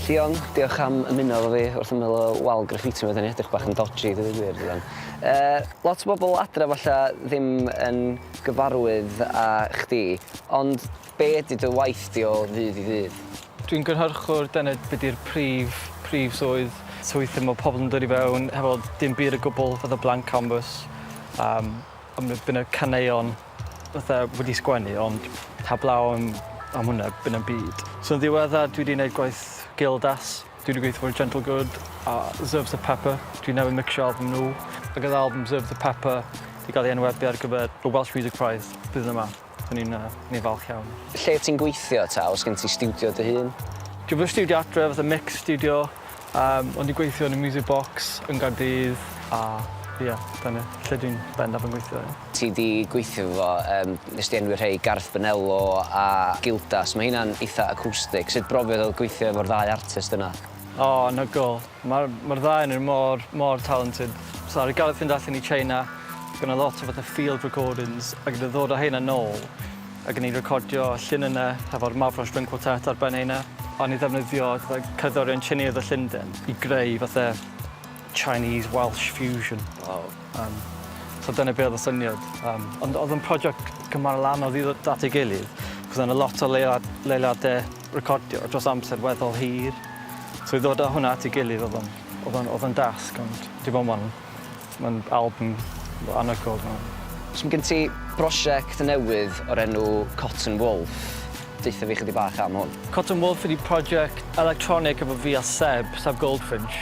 Llion, diolch am ymuno efo fi wrth ymyl y wal graffiti 'ma 'dan ni edrych bach yn dodgy deud y gwir dydan. Yy lot o bobl adre falla ddim yn gyfarwydd â chdi, ond be' ydi dy waith di o ddydd i ddydd? Dwi'n gynhyrchwr, dyna be' 'di'r prif, prif swydd. So weithie ma' pobl yn dod i fewn hefo dim byd o gwbwl, fatha blank canvas, yym a ma' by' 'na caneuon fatha wedi sgwennu ond heblaw am am hwnna by' na'm byd. So yn ddiweddar dwi 'di neud gwaith Gildas, dwi 'di gweithio efo Gentle Good a Zerbs the Pepper, dwi newydd micsio album nhw ac o'dd album Zerbs the Pepper 'di ga'l ei enwebu ar gyfer y Welsh Music Prize blwyddyn yma. So ni'n yy ni'n falch iawn. Lle ti'n gweithio ta? Oes gen ti stiwdio dy hun? Dwi efo stiwdio adre fatha mix studio yym ond dwi'n gweithio yn y Music Box yn Gaerdydd a ie dyna lle dwi'n bennaf yn gweithio ie. Ti 'di gweithio efo yym nes di enwi rhei Garth Bonello a Gildas ma' heina'n eitha acoustic sut brofiad oedd gweithio efo'r ddau artist yna? O anhygoel. Ma'r ma'r ddau o nw mor mor talented. So aru Gareth fynd allan i Tsieina gynno lot o fatha field recordings ag iddo ddod â heina nôl ag o'n i'n recordio llinyne hefo'r Mavro String Quartet ar ben heina a o'n i ddefnyddio fatha cerddorion Tsieineaidd o Llunden i greu fatha Chinese Welsh fusion. Waw. Yym so dyna be' o'dd y syniad. Yym ond o'dd o'n project cymharol anodd i ddod at ei gilydd 'c'os o' 'na lot o leia- leoliade recordio dros amser weddol hir. So i ddod â hwnna at ei gilydd o'dd o'n o'dd o'n o'dd o'n dasg ond dwi me'wl ma'n ma'n album anhygoel dwi me'wl. So ma' gen ti brosiect newydd o'r enw Cotton Wolf. Deutha fi chydig bach am hwn. Cotton Wolf ydi project electronig efo fi a Seb, Seb Goldfinch.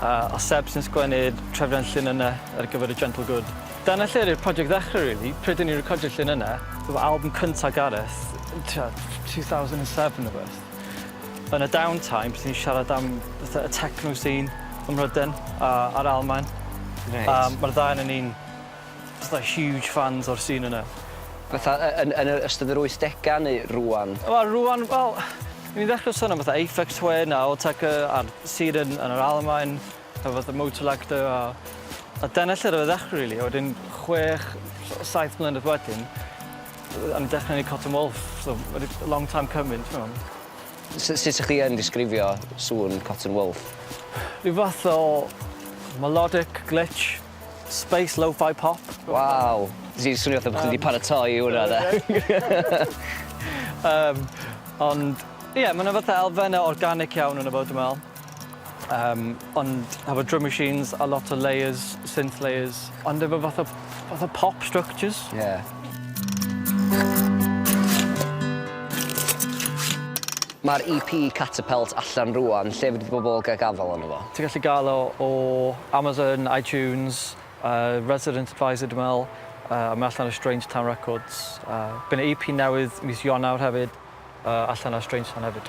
A Seb sy'n sgwennu'r trefniant llinynnau ar gyfer y Gentle Good. Dyna lle i'r project ddechrau rili, pryd o'n i'n recordio'r llinynnau, efo album cynta Gareth, tua 2007 neu rwbeth. Yn y downtime, byswn i'n siarad am fatha y techno scene ym Mhrydain a a'r Almaen. Reit. A ma'r ddau onon ni'n fatha huge fans o'r scene yna. Fatha y- yn yn yr ystod yr wythdega neu rŵan? Wel rŵan wel o'n i'n ddechre sôn am fatha Aphex Twin a Autechre a'r scene yn yn yr Almaen. Efo fatha Modeselektor a a dyna lle ro'dd e ddechre rili a wedyn chwech saith mlynedd wedyn o'n i'n dechre neud Cotton Wolf so ma' 'di long time coming t'mo'? Su- sut 'ych chi yn disgrifio sŵn Cotton Wolf? Rhyw fath o melodic glitch, space lo-fi pop. Waw! Ti'n swnio fatha bo' chdi 'di paratoi i hwnna 'de. Yym ond ie ma' 'na fatha elfenne organic iawn yno fo dwi me'wl. Yym ond hefo drum machines a lot o layers, synth layers, ond efo fath o fath o pop structures. Ie. Ma'r EP Catapelt allan rŵan, lle fedrith bobol ga'l gafal arno fo? Ti'n gallu ga'l o o Amazon, iTunes, yy Resident Advisor dwi me'wl, yy a mae allan ar Strange Town Records. Yy by' 'na EP newydd mis Ionawr hefyd, yy allan ar Strange Town hefyd.